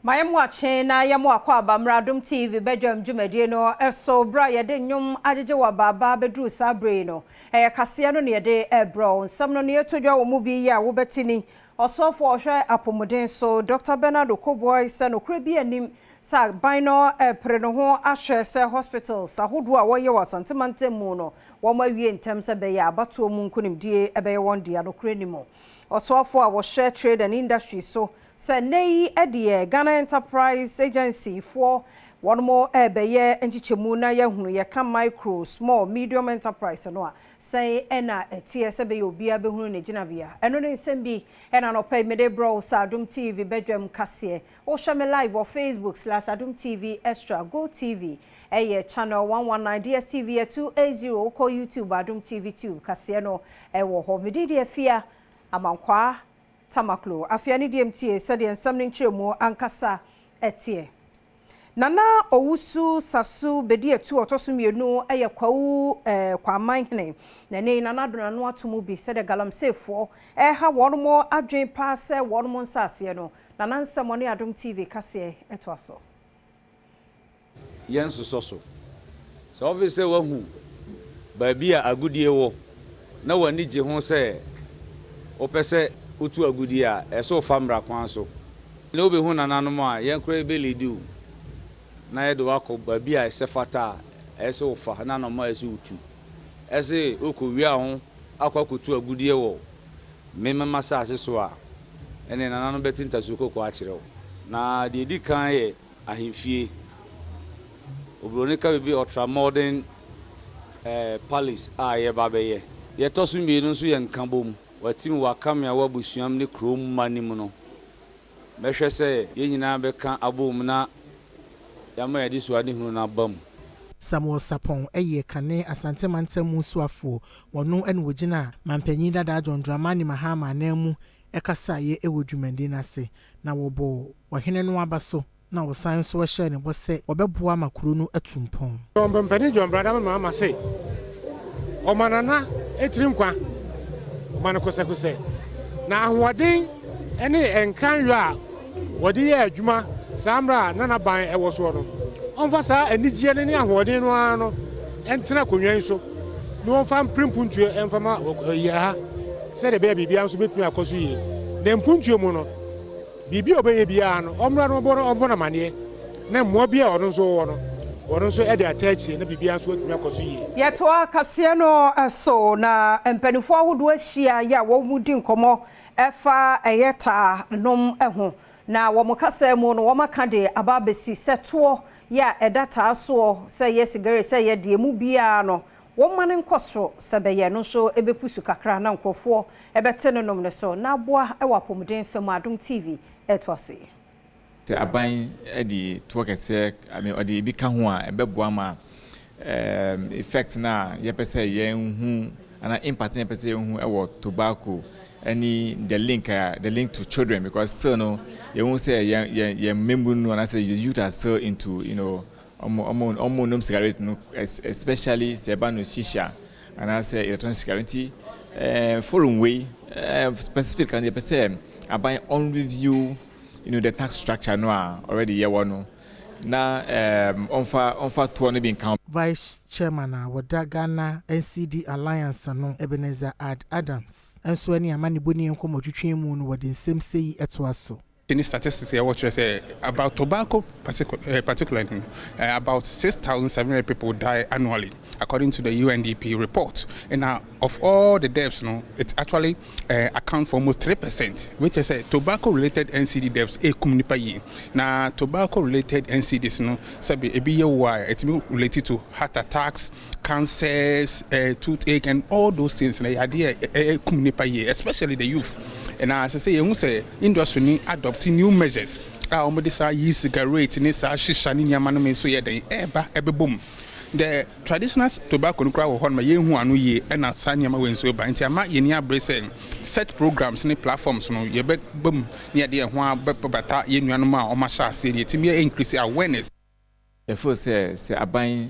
Mayɛ mo akye na yɛ mo akwaaba mmra Adom TV badwam dwumadie no so. Berɛ a yɛde nnwom agyegye wɔ abaaba bɛduru saa berɛ yi no, ɛyɛ kaseɛ no na yɛde rebrɛ wo. Nsɛm no nea ɛtɔ dwa wɔ mu bi yi a wobɛte ni, Ɔsoafoɔ a ɔhwɛ apɔmuden so, Dɔkta Bernard Okoboy sɛ nokorɛ biara nnim sɛ aban no repere ne ho ahwɛ sɛ hospitals ahodoɔ a wɔyɛ wɔ Asante mantam mu no wɔawie ntɛm sɛ ɛbɛyɛ a abatoɔ mu nkunimdie bɛyɛ wɔn dea. Nokorɛ nni mu. Ɔsoafoɔ a wɔhwɛ Trade and Industry so Sɛ nnɛ yi deɛ Ghana Enterprise Agency foɔ wɔnom rebɛyɛ nkyekyɛmu na yɛahunu yɛka micro, small, medium enterprise no a, sɛn na ɛteɛ sɛ ɛbɛyɛ obiara bɛhunu ne gyinabea. Ɛno ne nsɛm bi na anɔpa yi mede rebrɛ wo sɛ Adom TV badwam kaseɛ. Wohwɛ me live wɔ Facebook slash Adom TV Extra, Go TV ɛyɛ channel 119, DSTV yɛ 280, wokɔ YouTube Adom TV Tube kaseɛ no ɛwɔ hɔ. Me din de Afia Amankwaa. Tamaklo, afei ne deɛ mtie sɛdeɛ nsɛm no nkyerɛmu ankasa teɛ. Nana Owusu Sasu Bediatu ɔtɔ so mmienu yɛ Kwawu Kwaman hene. Na ɛnnɛ yi Nana Addo n'ano ato mu bi sɛdeɛ Galamseyfoɔ reha wɔn adwene paa sɛ wɔn nsaseɛ no. Nana nsɛm ɔne Adom TV kaseɛ toa so. Yɛnsosɔ so. Sɛ wofe sɛ woahu baabi a agodie wɔ na w'ani gye ho sɛ wopɛ sɛ wotu agodie a, ɛsɛ sɛ wofa mmara kwan so. Na wobɛhu nananom a, yɛn koraa yɛbɛliidi wo na yɛde wo akɔ baabi a ɛsɛ fata a ɛsɛ sɛ wofa ne anamɔ a ɛsɛ sɛ wotu. Ɛsɛ wokɔwia wo ho akɔ akɔtu agudeɛ wɔ me m'asase so a, ɛnneɛ nananom bɛte ntasuo kɔkɔɔ akyerɛ wo. Na deɛ ɛdi kan yɛ ahemfie. Oburoni ka biribi ultra-modern palace a yɛreba abɛyɛ. Deɛ ɛtɔ so mmienu nso yɛ nkabom. Watim wɔ Akameawa abusuam ne kurom mma no mu no, mɛhwɛ sɛ yɛn nyinaa bɛka abom na yɛama yɛn adesuadehunu no aba mu. Samuel Sarpong yɛ kane Asante mantam mu soafoɔ. Ɔno na ɔgyinaa Mampanyin dada John Dramani Mahama ananmu kasaeɛ wɔ dwumadie no ase, na wɔbɔɔ ɔhene no aba so na wɔsan nso hyɛɛ no bɔ sɛ wɔbɛboa ma kuro no atu mpɔn. Ɔmampanin John Bradama Mahama se ɔma Nana tiri nkwa, ɔma no kosɛkosɛ, na ahoɔden ne nkanyɔ a wɔde yɛɛ adwuma saa mmerɛ a na n'aban wɔ soɔ no, ɔmfa saa anigyeɛ no ne ahoɔden no ara no ntena akonnwa yi so na wɔmfa mpere mpuntuo mfa ma yɛn ha sɛdeɛ ɛbɛyɛ a biribiara nso bɛtumi akɔ so yie. Na mpuntuo mu no, biribi a ɔbɛyɛ biara no, ɔmmra na ɔmmɔ no ɔmmɔ no amaneɛ, na mmoa bi a ɔno nso wɔ no, ɔno nso de ata akyire na biribiara nso atumi akɔ so yie. Yɛtoa kaseɛ no so na mpaninfoɔ ahodoɔ ahyia yɛ a wɔredi nkɔmmɔ ɛfa ɛyɛ taa nom ho. Na wɔn kasa mu no wɔn aka de aba abɛsi sɛ toɔ yɛ a ɛda taa soɔ sɛ ɛyɛ sigaret sɛ ɛyɛ deɛ emu biara no wɔmma no nkɔ soro sɛ ɛbɛyɛ ɛno nso ɛbɛpusu kakra na nkorɔfoɔ bɛte ne nom no so na aboa wɔ apɔmuden fa mu. Adom TV ɛtoa so yi. Sɛ aban de toɔ kɛseɛ, I mean ɔde ebi ka ho a, ɛbɛboa ma effect no a yɛpɛ sɛ yɛhu anaa impact no yɛpɛ sɛ yɛhu wɔ tobacco ne the link a the link to children because still no yɛhu sɛ yɛn yɛn yɛn mmabunu no anaasɛ the youth are still into you know ɔmo ɔmo ɔmo nom cigarette no especially sɛ ɛba no shisha anaasɛ electronic cigarette nti ɛɛ forum wei ɛɛ specifically yɛpɛ sɛ aban on review you know the tax structure no a already yɛwɔ no na um, ɔmfa ɔmfa toɔ no bi nka ho. Vice Chairman a wɔda Ghana NCD Alliance ano, Ebenezer Ad Adams, nso ne amanebɔni nkɔmmɔtwetwe mu no wɔde nsɛm sei toa so. Any statistics yɛwɔ kyerɛ sɛ about tobacco particularly about 6,700 people die annually according to the UNDP report. And now of all the deaths no, it actually account for almost 3%, which is a tobacco related NCD deaths ekum nipa yie. Na tobacco related NCDs no, sɛbi ebi yɛ wo a, ɛtumi related to heart attacks, cancers, toothache and all those things na yɛ adeɛ a ɛkum nipa yie, especially the youth. Na sɛ sɛ yɛhu sɛ industry ni adopt new measures a wɔde saa yi cigarette ne saa shisha ne nneɛma no nso yɛ den ɛɛba ɛbɛbɔ mu. The traditional tobacco no koraa wɔ hɔ no ma yɛnhu ano yie, ɛna saa nneɛma wei nso ba, nti ama yɛni abere sɛ set programs ne platforms no yɛbɛba mu ne yɛde yɛn ho abɛbata yɛn nuanom a wɔn ahyɛ aseɛ ne yɛtumi yɛ increase awareness. Yɛfeel sɛ sɛ aban.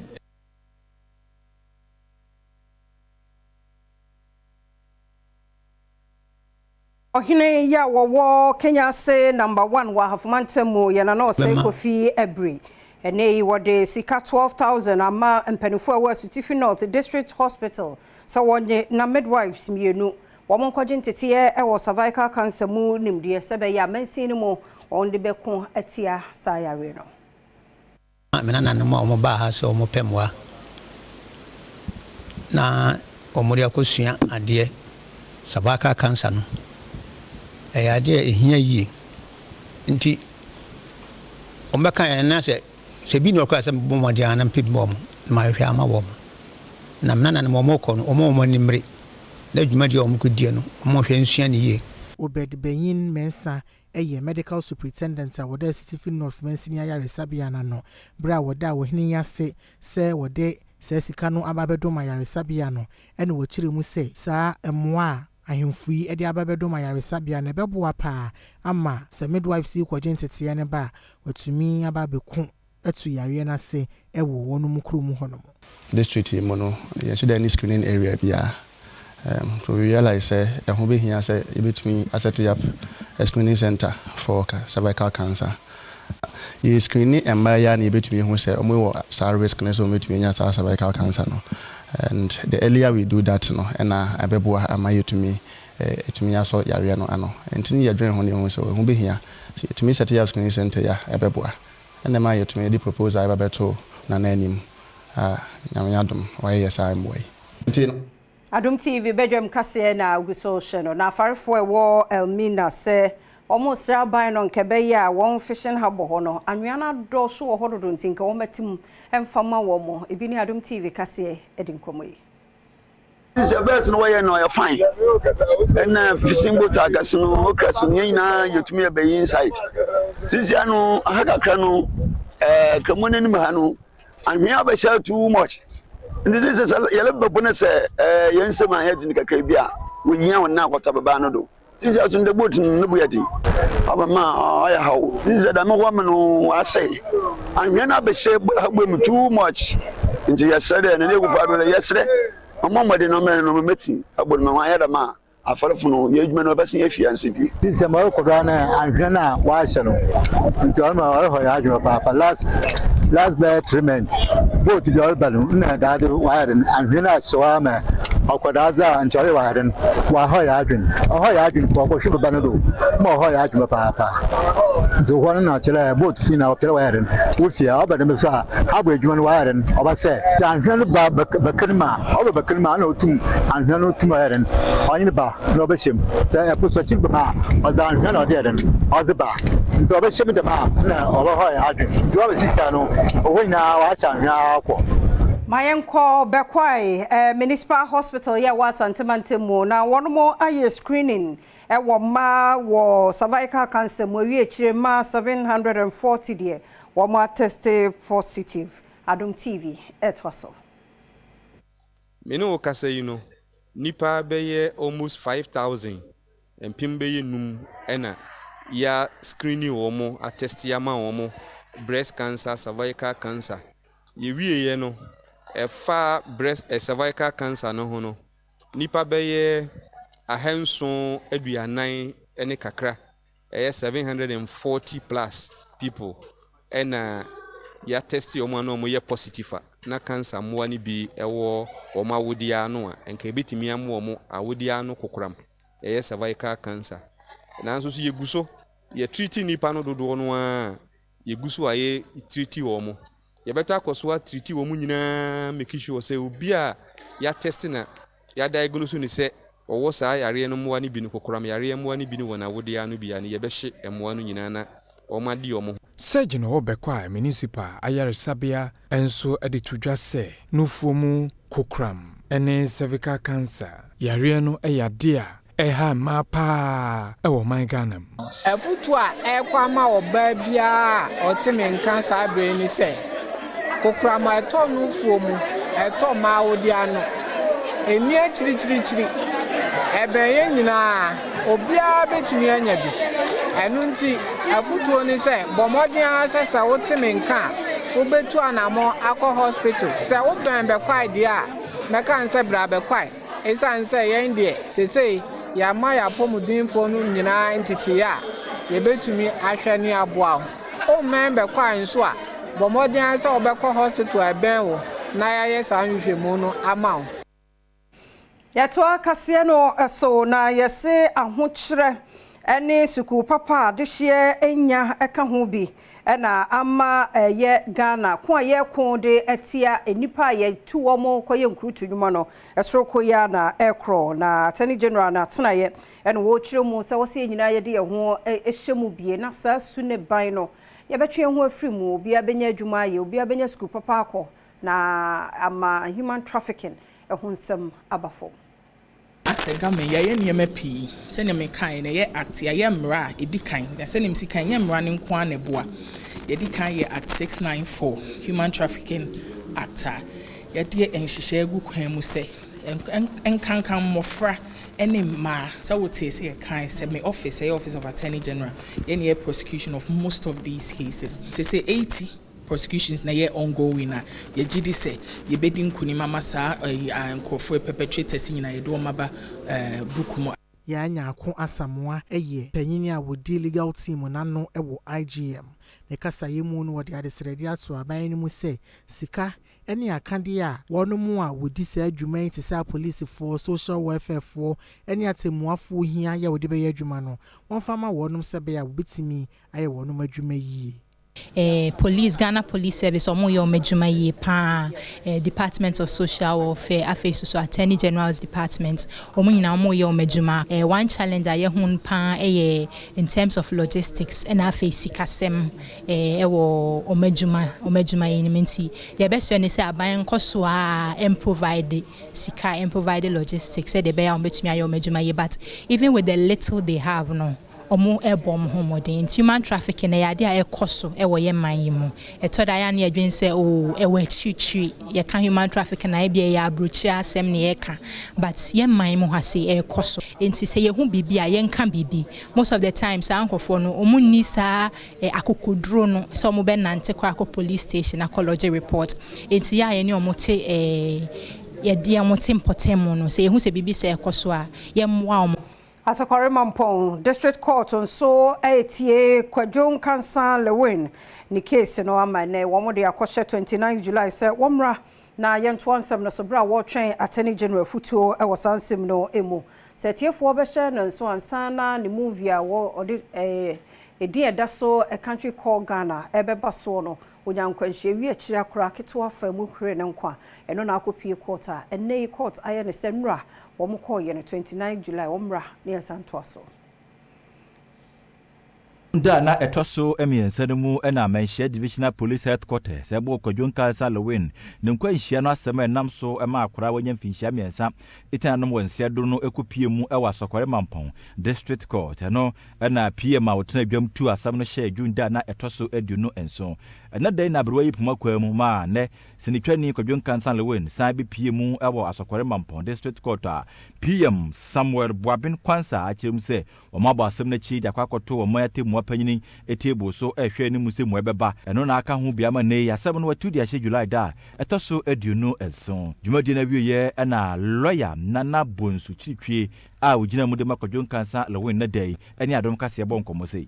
Ɔhene yi a wɔwɔ Kenyase Number 1 wɔ Ahafo Mantam mu yɛ Nana Osei Kofi Abiri. Ɛnnɛ yi wɔde sika 12,000 ama mpanimfoɔ a ɛwɔ Asutifi North District Hospital sɛ wɔnye na midwives mmienu wɔn nkɔgye nteteɛ wɔ cervical cancer mu nimdeɛ sɛ ɛbɛyɛ a mansin no mu wɔn de bɛko atia saa yareɛ no. Me nananom a wɔbaa ha sɛ wɔpɛ mmoa na wɔde akɔsua adeɛ, cervical cancer no, ɛyɛ adeɛ a ɛhia yie. Nti wɔbɛka yɛn na sɛ sɛ bi na ɔkora sɛ mebɔ mmɔden a na mepɛ bi ma wɔn na mahwehwɛ ama wɔn. Na me nananom wɔkɔ no, wɔn a wɔn ani mmere na dwumadie a wɔkɔdie no, wɔhwɛ nsua no yie. Obed Benyin Mensah yɛ Medical Superintendent a wɔda Asutifi North Mansini Ayaresabea no ano bere a wɔdaa ɔhene yi ase sɛ wɔde saa sika no aba abɛdom ayaresabea no na wɔkyerɛ mu sɛ saa mmoa a ahemfo yi de aba abɛdom ayaresabea no ɛbɛboa paa ama sɛ midwives yi kɔgye nteteɛ no ba a wɔatumi aba abɛko atu yareɛ no ase wɔ wɔnom kurom hɔnom. District yi mu no, yɛnhyɛ da nni screening area biara. So we realise sɛ ɛho bɛhia sɛ yɛbɛtumi asɛte up a screening centre for cervical cancer. Yɛ screeni mmaa yi a na yɛbɛtumi ahu sɛ wɔwɔ saa risk no sɛ wɔbɛtumi anya saa cervical cancer no. And the earlier we do that no, ɛna ɛbɛboa ama yɛtumi ɛtumi asɔ yareɛ no ano. Nti ne yɛdwene ho ne yɛhu sɛ ɛho bɛhia sɛ yɛtumi set up screening centre yi a, ɛbɛboa. Ɛna ɛma yɛtumi de proposal ɛba bɛto Nana anim a Nyame adom wayɛ yɛ saa mmoa yi. Nti no. Adom TV badwam kaseɛ na ogu so hyɛ no. Na afarefoɔ a ɛwɔ Elmina sɛ wɔn resrɛ aban no nka ɛbɛyɛ a wɔn fishing harbour hɔ no anwea no adɔɔso wɔ hɔ dodo nti nka wɔn ati mu mfa ma wɔn. Ebi ne Adom TV kaseɛ di nkɔmmɔ yi. Sɛ bɛs no wɔyɛ no ɔyɛ fine ɛna fishing boat akɛse no okras no yɛn nyinaa yɛtumi yɛbɛyi inside sisi ano aha kakra no ɛɛ kramu n'anim ha no anhwea abɛhyɛ too much nti sɛ sɛ yɛlɛ bɛpo no sɛ ɛɛ yɛn nsɛm a yɛdze no kakra bi a wɔnyia wɔn na akɔtɔ abɛbaa no do. Sisi aso ndɛ boat no no bo yɛ dzen, ɔba ma ɔyɛ haw. Sisi dɛ dɛm hɔ no ɔasɛɛ, anhwea no abɛhyɛ ha bue mu too much ntsi yɛserɛ dɛ Nana Akufo Addo dɛ yɛserɛ ɔmbɔ mbɔdzen na ɔmbrɛ no na ɔmbɛtsi abo no ma ɔannyɛ dɛm a afarfo no hɛn edwuma no ɔbɛsen efi ansa bio. Sisi ma ɔrokɔ do ara na anhwea no a wɔahyɛ no ntsi ɔno ma ɔrohaw hɛn adwen papaapa. Last last bɛyɛ treatment boat bi a ɔreba no nna daadze ɔayɛ dɛn anhwea no ahyɛ hɔ ara ma Ɔkɔ daadze a nkyɛ ɔyɛ w'adwen, ɔahaw yɛ adwen, ɔhaw yɛ adwen mpo ɔkɔhwe bɛba no do ma ɔhaw yɛ adwen papaapa. Ntsi hɔ no na kyerɛ dɛ boat fi na ɔkyerɛ wɔayɛ dɛn, wofie a ɔba dɛm so a abɔ edwuma no wɔayɛ dɛn, ɔbɛsɛɛ. Ntsi anhwea no ba bɛka no mu a, ɔba bɛka no mu a nna otum anhwea no tum ɔyɛ dɛn, ɔnye no ba na ɔbɛhyɛ mu. Sɛ ɛpo sɔkye ba mu a, ɔdze anhwea na ɔdze yɛ dɛn, ɔdze ba. Ntsi ɔbɛhyɛ mu dɛm a nna ɔbɛhaw yɛ adwen. Ntsi ɔba sisia no hɔ nyina ɔahyɛ anhwea akɔ. Ma yɛnkɔ Bekwai Municipal Hospital yi a ɛwɔ Asante mantam mu na wɔnom ayɛ screening wɔ mmaa wɔ cervical cancer mu awie akyire mmaa 740 deɛ wɔn ateste positive. Adom TV ɛtoa so. Me ne wo kasa yi no, nnipa bɛyɛ almost 5,000, 5000 na yɛ screening wɔn, atɛste ama wɔn breast cancer, cervical cancer. Yɛwieeɛ no, ɛfa breast eh, cervical cancer no ho no, nnipa bɛyɛ 740 ne kakra, ɛyɛ 740 plus people ɛna yɛatɛste wɔn a na wɔyɛ positive a na cancer mmoa no bi wɔ wɔn awodeɛ ano a, nka ɛbɛtumi ama wɔn awodeɛ ano kokoram, ɛyɛ cervical cancer. Nanso so yɛgu so yɛtreati nnipa no dodoɔ no ara a, yɛgu so a yɛtreati wɔn. Yɛbɛta akɔ so atreati wɔn nyinaa make sure sɛ obi a yɛatɛste na yɛadiagnose no sɛ ɔwɔ saa yareɛ no mmoa no bi no, kokoram yareɛ mmoa no bi no wɔ n'awodeɛ ano bi a no, yɛbɛhye mmoa no nyinaa na wɔadi wɔn ho. Surgeon wɔ Bekwai Municipal Ayaresabea nso de to dwa sɛ nufoɔ mu kokoram ne cervical cancer yareɛ no yɛ adeɛ a ɛha mmaa paa wɔ ɔman Ghana mu. Afotu a ɛrekɔ ama ɔbaa biara a ɔte me nka saa berɛ yi ne sɛ, kokoram a ɛtɔ nufoɔ mu, ɛtɔ mmaa awodeɛ ano, ɛnni akyirikyirikyiri, ɛbɛn yɛn nyinaa, obiara bɛtumi anya bi. Ɛno nti, afotuo ne sɛ, bɔ mmɔden ara sɛ sɛ wote me nka a, wobɛtu anammɔn akɔ hospital. Sɛ wobɛn Bɛkwae deɛ a, mɛka no sɛ bra Bɛkwae. Esiane sɛ yɛn deɛ, seesei yɛama yɛn apɔmudenfoɔ no nyinaa nteteeɛ a, yɛbɛtumi ahwɛ ne aboa wo. Wommɛn bɛkwae nso a, bɔ mmɔden ara sɛ wobɛkɔ hospital a ɛbɛn wo na yɛayɛ saa nhwehwɛmu no ama wo. Yɛtoa kaseɛ no so na yɛse ahokyerɛ ne sukuu papa a adehyeɛ nnya ka ho bi na ama ɛyɛ Ghana ko a yɛreko de atia nnipa a yɛtu wɔn kɔyɛ nkurutu nnwuma no soro ko yi ara na ɛrekorɔ. Na Attorney General no atenaeɛ na wɔrekyerɛ mu sɛ wɔse yɛn nyinaa yɛde yɛn ho hyɛ mu bie na saa su ne ban no yɛbɛtwe yɛn ho afiri mu, obiara bɛnya adwuma ayɛ, obiara bɛnya sukuu papa akɔ na ama human trafficking ho nsɛm aba fam. Asɛ Government, yɛayɛ nneɛma pii. Sɛdeɛ mekaeɛ no, ɛyɛ Act, yɛayɛ mmara a ɛdi kan. Na sɛdeɛ mesi kaeɛ, ɛnyɛ mmara no nko ara na ɛboa. Yɛadi kan yɛ Act 694, Human Trafficking Act a yɛde nhyehyɛeɛ agu kwan mu sɛ nkanka mmɔfra ne mmaa. Sɛ wotee sɛ yɛkae sɛ me office, ɛyɛ Office of Attorney General, yɛn na yɛyɛ prosecution of most of these cases. Seesei 80 prosecutions na ɛyɛ ongoing a yɛgye di sɛ yɛbɛdi nkunim ama saa nkurɔfoɔ yi, perpetrators yi nyinaa yɛde wɔn aba book mu. Yaa Nyarko Asamoah yɛ panyin a ɔdi legal team no ano wɔ IGM. Ne kasaeɛ mu no wɔde adesrɛdeɛ ato aban no mu sɛ sika ne akadeɛ a wɔnom a wɔdi saa dwuma yi te sɛ apolisifoɔ, social welfare foɔ ne atɛmmuafoɔ hia yɛ wɔde bɛyɛ adwuma no wɔmfa ma wɔnom sɛ ɛbɛyɛ a wɔbɛtumi ayɛ wɔnom adwuma yie. Eh, police, Ghana Police Service, wɔn yɛ wɔn adwuma yie paa. Eh, Department of Social Welfare, afei nso so Attorney General's Department, wɔn nyinaa wɔn yɛ wɔn adwuma. Eh, one challenge a yɛhu no paa yɛ in terms of logistics, ɛna afei sikasɛm eh, ɛwɔ wɔn adwuma, wɔn adwuma yi no mu nti, deɛ ɛbɛsrɛ ne sɛ aban nkɔ so a ɛmprovide sika, ɛmprovide logistics sɛdeɛ ɛbɛyɛ a wɔbɛtumi ayɛ wɔn adwuma yie. But even with the little they have no, Wɔrebɔ wɔn ho mmɔden. Nti human trafficking ɛyɛ adeɛ a ɛkɔ so wɔ yɛn man yi mu. Ɛtɔ da a yɛ a na yɛdwene sɛ oo ɛwɔ akyirikyiri. Yɛka human trafficking a ebia ɛyɛ aburokyire asɛm na yɛreka but yɛn man mu ha sei ɛrekɔ so. Nti sɛ yɛhu biribi a yɛnka biribi. Most of the time saa nkorɔfoɔ no wɔn nni saa akokoduro no sɛ wɔbɛnante koraa akɔ police station akɔ lodge report. Nti yɛ a yɛne wɔn te yɛde wɔn te mpɔtam no sɛ yɛhu sɛ biribi saa ɛrekɔ so a yɛmmoa wɔn. Asokore Mampong District Court nso retie Kwadwo Nkansah Lewin ne case no ama ɛnnɛ wɔde akɔhyɛ 29 July sɛ wɔmmra na yɛntoa nsɛm no so berɛ a wɔretwɛn Attorney General afutuo wɔ saa nsɛm no mu. Sɛ atiefoɔ bɛhyɛ no nso ansa na ne movie a ɔde edin a ɛda so A Country Called Ghana ɛrebɛba soɔ no, ɔnya nkwanhyia wie akyire akora ketewa faa mu hweree ne nkwa. Ɛno na akɔpue court a ɛnnɛ yi court ayɛ no sɛ nnora Wɔn kɔɔ yɛ no 29 July wɔn mmra na yɛn nsa ntoa so. Da a na ɛtɔ so mmiɛnsa no mu na Manhyia Divisional Police Headquarters bɔɔ Kwadwo Nkansah Lewin ne nkwanhyia no asɛm a ɛnam so ma akwadaa a wanya mfinhyia mmiɛnsa tena nom wɔ nseaduru no kɔpue mu wɔ Asɔkɔre Mampɔn District Court. Ɛno na PM a ɔtena dwam tuu asɛm no hyɛɛ June da a na ɛtɔ so 27. Ɛnnɛ da yi na aberewa yi poma kwaa mu maa nnɛ Sinitwani Kwadwo Nkansah Lewin san bepue mu wɔ Asɔkɔre Mampong District Court a PM Samuel Boaben Quansah akyerɛ mu sɛ wɔabɔ asɛm no akyi de akɔ akɔto ɔman atemmua panyin table so rehwɛ anim sɛ mmuae bɛba. Ɛno na aka ho bi ama nnɛ yi asɛm no wɔatu de ahyɛ July da a ɛtɔ so 27. Dwumadie no awieɛ na Lɔya Nana Bonsu Kyiritwie a ɔgyina mu de ma Kwadwo Nkansah Lewin nnɛ da yi ne Adom Kaseɛ bɔɔ nkɔmmɔ sei.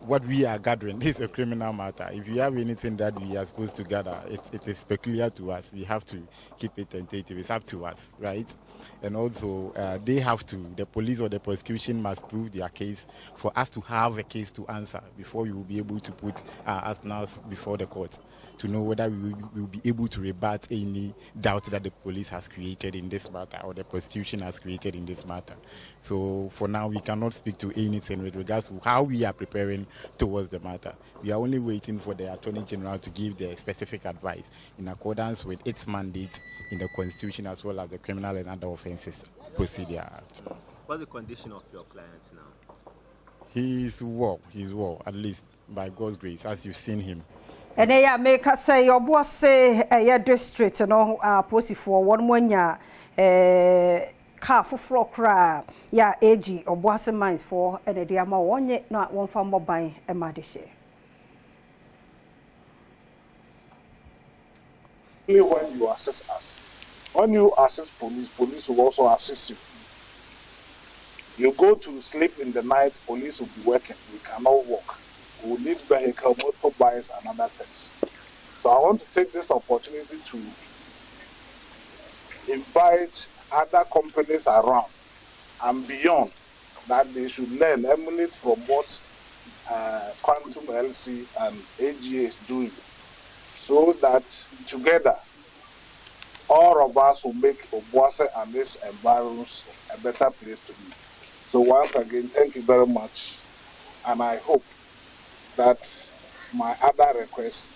What we are gathering is a criminal matter. If you have anything that we are supposed to gather, it, it is peculiar to us. We have to keep it tentative. It's up to us, right? And also, uh, they have to, the police or the prosecution must prove their case for us to have a case to answer before we will be able to put our arsenals before the court to know whether we will, we will be able to rebut any doubt that the police has created in this matter or the prosecution has created in this matter. So for now, we cannot speak to anything with regards to how we are preparing towards the matter. We are only waiting for the Attorney General to give the specific advice in accordance with its mandate in the Constitution as well as the Criminal and Other Offences Procedure Act. What's the condition of your client now? He's well, he's well, at least by God's grace, as you've seen him. Ɛnɛ yi a mekasa yi Ɔboase ɛyɛ district no apolisifoɔ wɔn mo anya ɛɛ car foforɔ koraa yɛ a AG Ɔboase mines foɔ na ɛde ama wɔn nye na wɔnfa mmɔ ban ma adehyeɛ. Only when you assist us. When you assist police, police will also assist you. You go to sleep in the night, police will be working. We cannot walk. We will need vehicle, motorbikes, and other things. So I want to take this opportunity to invite other companies around and beyond that they should learn, emulate from what Quantum LC and AGA is doing, so that together all of us will make Obuasi and its environs a better place to be. So once again, thank you very much, and I hope that my other requests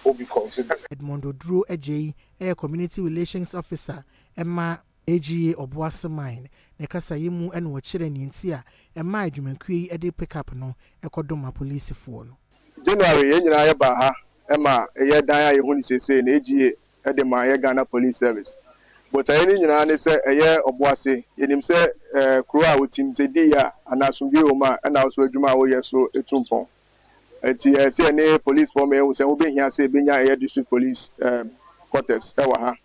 will be considered. Edmond Oduro Adjei yɛ Community Relations Officer ma AGA Obuasi Mine. Ne kasaeɛ mu na ɔkyerɛɛ nea nti a ɛmaa adwumakuo yi de pickup no kɔdom apolisifoɔ no. January yɛn nyinaa yɛbaa ha ma ɛyɛ dan a yɛhu no seesei no AGA de ma yɛ Ghana Police Service. Botaeɛ no nyinaa ne sɛ ɛyɛ Ɔboase. Yɛnim sɛ kuro a wotim sɛ di yɛ a anaa asomdwoeɛ wɔ mu a ɛna wo so adwuma a woyɛ so tu mpɔn. Nti ɛyɛ sɛ yɛne policefoɔ ma yɛhu sɛ ho bɛhia sɛ yɛbɛnya ɛyɛ district police quarters wɔ ha.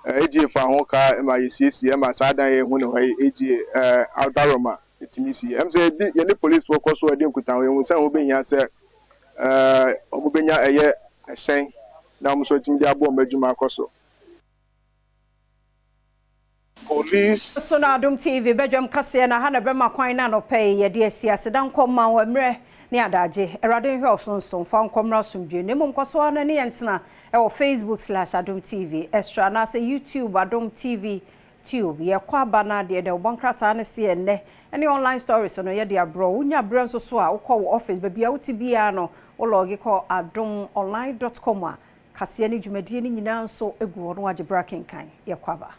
AGA faa ho ka ma yɛsiesie ma saa dan yɛhu no ha yi AGA adaworoma ɛtumi si. Ɛm sɛ yɛne policefoɔ kɔ so ɛdi nkutaho yɛhu sɛ ho bɛhia sɛ wɔbɛnya ɛyɛ ɛhyɛn na wɔn nso atumi de aboa wɔn adwuma akɔ so. Police. So na Adom TV badwam kaseɛ na ha na ɛbɛma kwan na anɔpa yi yɛde asi aseda nkɔ mma wo mmerɛ ne adagye. Awurade nhwɛ wo so nso mfa wo nkɔ mmra asomdwoeɛ na mmom kɔ so ara na ne yɛn ntena ɛwɔ Facebook slash Adom TV Extra anaasɛ YouTube Adom TV Tube. Yɛkɔ aba na deɛ dɛ wobɔ nkrataa no seɛ nnɛ ne online stories no yɛde abrɛ wo. Wonya berɛ nso so a wokɔ wo office baabi a wote biara no wo lɔge kɔ adomonline dot com a kaseɛ ne dwumadie no nyinaa nso gu hɔ na woagye berɛ akenkan. Yɛkɔ aba.